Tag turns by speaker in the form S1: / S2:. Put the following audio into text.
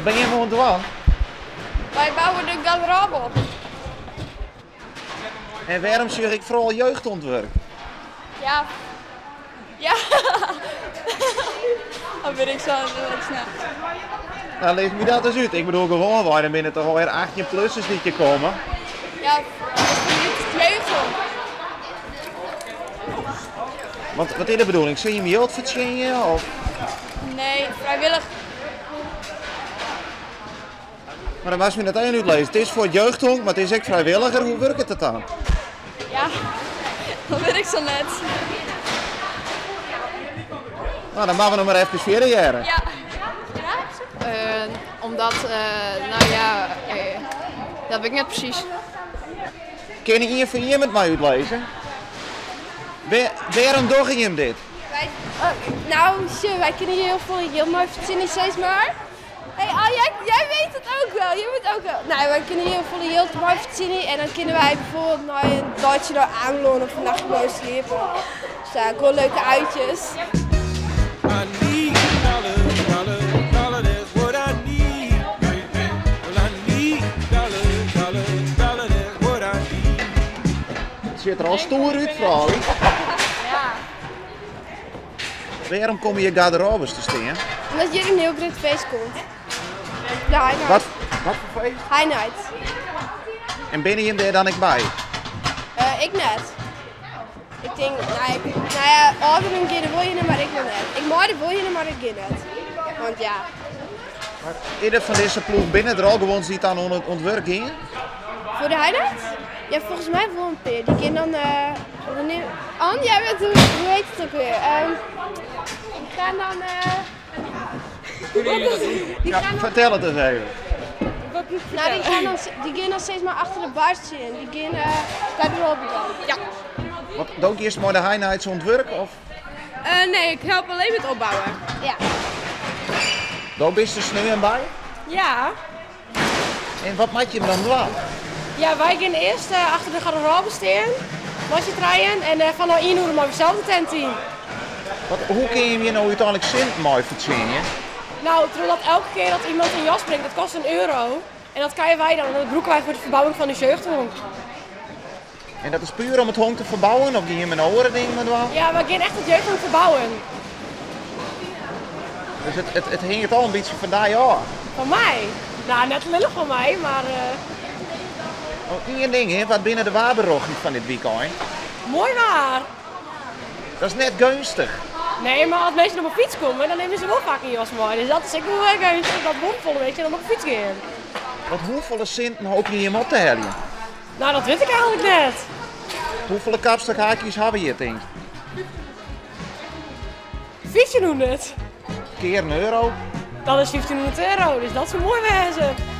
S1: Wat binne jim oan it dwaan?
S2: Wy bouwe de garderobe op.
S1: En wêrom sjoch ik foaral jeugd oan it wurk?
S2: Ja. Ja. Dat wit ik sa net snel.
S1: Nou, lis my dat ris út. Ik bedoel, gewoanwei dan binne it toch alwer 18-plussers dy't hjir komme?
S2: Ja, it jeugdhonk.
S1: Want wat is de bedoeling? Sil jim jild fertsjinje? Of?
S2: Nee, frijwillich.
S1: Mar dan moatst my dat even útlizze. It is foar it jeugdhonk, mar it is ek frijwilliger. Hoe wurket it dan?
S2: Ja, dat wit ik sa net.
S1: No, dan moatte we noch mar efkes fierder hearre.
S2: Ja.
S3: Omdat, no ja, dat wit ik net presys.
S1: Kin ien fan jim it my útlizze? Wêrom dogge jim dit?
S4: Wy, no, sjoch, wy kinne hjir hiel folle jild mei fertsjinje, sis mar. Hey, oh, jij, jij weet het ook wel. Je moet ook wel. Nou, wij kunnen hier folle jild mei fertsjinje en dan kinne wy bijvoorbeeld nei in deitsje nei Amelân of in nachtje moai sliepe. Dus ja, gewoan leuke uitjes.
S1: It sjocht der al stoer út, froulju. Wêrom komme hjir garderobes te stean?
S4: Omdat hjir in hiel grut feest komt. De High Night.
S1: Wat, wat foar feest?
S4: High Night.
S1: En binne jim dêr dan ek by?
S4: Uh, ik net. Ik tink, no, ik, no ja, âlderen gean der wol hinne, mar ik noch net. Ik mei der wol hinne, mar ik gean net. Want ja.
S1: Mar is der fan dizze ploech, binne der al gewoans dy't dan oan it wurk gean?
S4: Foar de High Night? Ja, folgens my wol in pear. Dy gean dan, uh, Ann, jij weet hoe, hoe heet het ook weer? Die gaan dan. Die gaan dan
S1: Fertel it ris even.
S4: Nou, die gaan dan, die gaan dan steeds mar achter de bar stean. Die gean uh, garderobe dwaan.
S3: Ja.
S1: Want do giest mei de High Nights oan it wurk? Of?
S3: Nee, ik help allinnich met opbouwen.
S4: Ja.
S1: Do bist der sneon by?
S3: Ja.
S1: En wat moat jim dan dwaan?
S3: Ja, wy gean earst achter de garderobe stean, mei syn trijen, en fan ôf ien oere meie we sels de tent yn.
S1: Wat, hoe kinne jim hjir no úteinlik sinten mei fertsjinje?
S3: Nou, trochdat elke kear dat iemand in jas bringt, dat kost in euro. En dat krije wy dan en dat brûke wy foar de ferbouwing fan ús jeugdhonk.
S1: En dat is puer om it honk te ferbouwen of gean jim in oare dingen mei dwaan?
S3: Ja, wy gean echt it jeugdhonk ferbouwen.
S1: Dus it, it, it hinget al in bytsje fan dy ôf?
S3: Fan my? Nou, net allinnich fan my, mar.
S1: Oh, ien ding, hè. Wat binne de waarberjochten fan dit wykein?
S3: Moai waar!
S1: Dat is net geunstich.
S3: Nee, mar as minsken op 'e fyts komme, dan nimme se wol faak in jas mei. Dus dat is ek wol wer geunstich, dat wol folle minsken dan op 'e fyts gean.
S1: Want hoefolle sinten hoopje jim op te heljen?
S3: Nou, dat wit ik eigenlik net.
S1: Hoefolle kapstokhaakjes hawwe we hjir, tinkst?
S3: 1500.
S1: Kear in euro?
S3: Dat is 1500 euro, dus dat soe moai wêze.